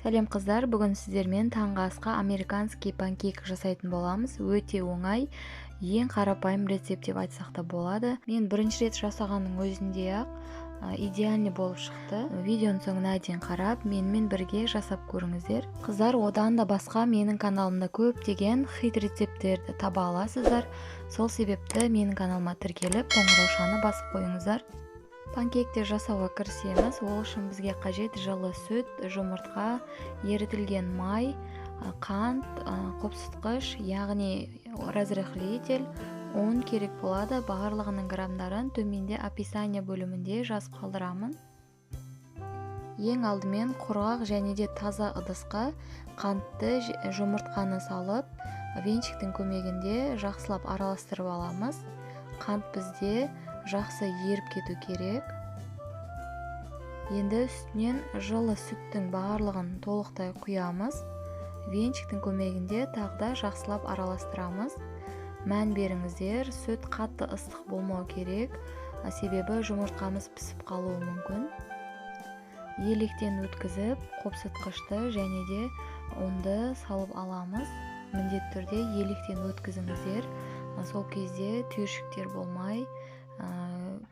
Сәлем қыздар, бүгін сіздермен таңғы асқа американский панкейк жасайтын боламыз. Өте оңай, ең қарапайым рецепт деп айтсақ та болады. Мен бірінші рет жасағанның өзінде-ақ идеальный болып шықты. Видеоның соңына дейін қарап, менімен бірге жасап көріңіздер. Қыздар, одан да басқа менің каналымда көптеген хит рецепттерді таба аласыздар. Сол себепті менің каналыма тіркеліп, қоңыраушаны басып қойыңыздар. Панкейкті жасауға кірісеміз. Ол үшін бізге қажет жылы сүт, жұмыртқа, ерітілген май, қант, қопсытқыш, яғни разрыхлитель, ұн керек болады. Барлығының грамдарын төменде описание бөлімінде жазып қалдырамын. Ең алдымен құрғақ және де таза ыдысқа қантты, жұмыртқаны салып, венчиктің көмегінде жақсылап араластырып аламыз. Қант бізде жақсы еріп кету керек. Енді үстінен жылы сүттің барлығын толықтай құямыз. Венчиктің көмегінде тағы да жақсылап араластырамыз. Мән беріңіздер, сүт қатты ыстық болмау керек, себебі жұмыртқамыз пісіп қалуы мүмкін. Електен өткізіп, қопсытқышты және де ұнды салып аламыз. Міндетті түрде електен өткізіңіздер. Сол кезде түйіршіктер болмай,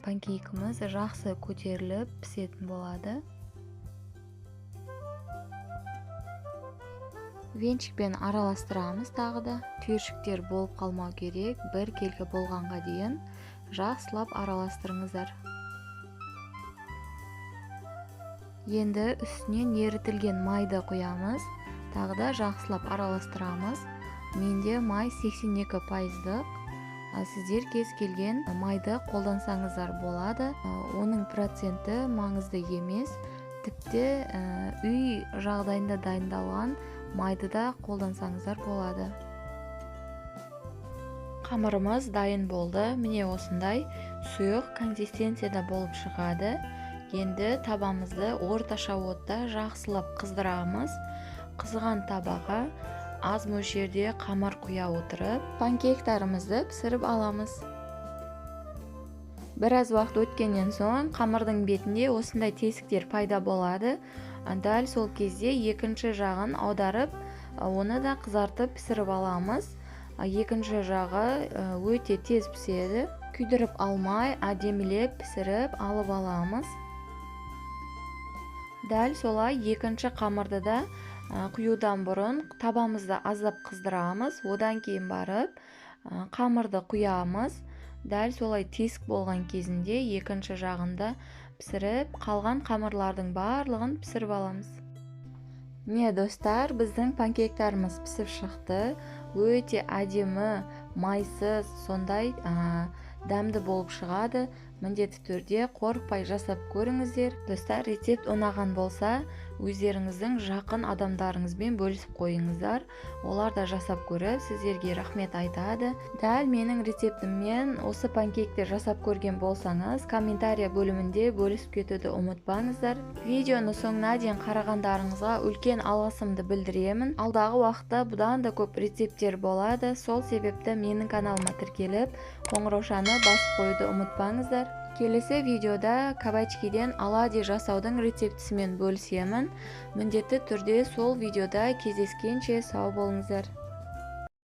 панкейкіміз жақсы көтеріліп пісетін болады. Венчикпен араластырамыз тағы да. Түйіршіктер болып қалмау керек, бір келкі болғанға дейін жақсылап араластырыңыздар. Енді үстінен ерітілген майды құямыз, тағы да жақсылап араластырамыз. Менде май 82%-дық. Сіздер кез келген майды қолдансаңыздар болады. Оның проценті маңызды емес. Тіпті үй жағдайында дайындалған майды да қолдансаңыздар болады. Қамырымыз дайын болды. Міне осындай сұйық консистенцияда болып шығады. Енді табамызды орташа отта жақсылап қыздырамыз. Қызған табаға аз мөлшерде қамыр құя отырып, панкейктарымызды пісіріп аламыз. Біраз уақыт өткеннен соң қамырдың бетінде осындай тесіктер пайда болады. Дәл сол кезде екінші жағын аударып, оны да қызартып пісіріп аламыз. Екінші жағы өте тез піседі. Күйдіріп алмай, әдемілеп пісіріп алып аламыз. Дәл солай екінші қамырды да құюдан бұрын табамызды аздап қыздырамыз. Одан кейін барып қамырды құямыз. Дәл солай тесік болған кезінде екінші жағында пісіріп, қалған қамырлардың барлығын пісіріп аламыз. Міне достар, біздің панкейктарымыз пісіп шықты. Өте әдемі, майсыз, сондай дәмді болып шығады. Міндетті түрде қорықпай жасап көріңіздер. Достар, рецепт ұнаған болса, өздеріңіздің жақын адамдарыңызбен бөлісіп қойыңыздар. Олар да жасап көріп, сіздерге рахмет айтады. Дәл менің рецептіммен осы панкейкті жасап көрген болсаңыз, комментария бөлімінде бөлісіп кетуді ұмытпаңыздар. Видеоны соңына дейін қарағандарыңызға үлкен алғысымды білдіремін. Алдағы уақытта бұдан да көп рецепттер болады. Сол себепті менің каналыма тіркеліп, қоңыраушаны басып қоюды ұмытпаңыздар. Келесі видеода кабачкиден оладьи жасаудың рецептісімен бөлісемін. Міндетті түрде сол видеода кездескенше сау болыңыздар.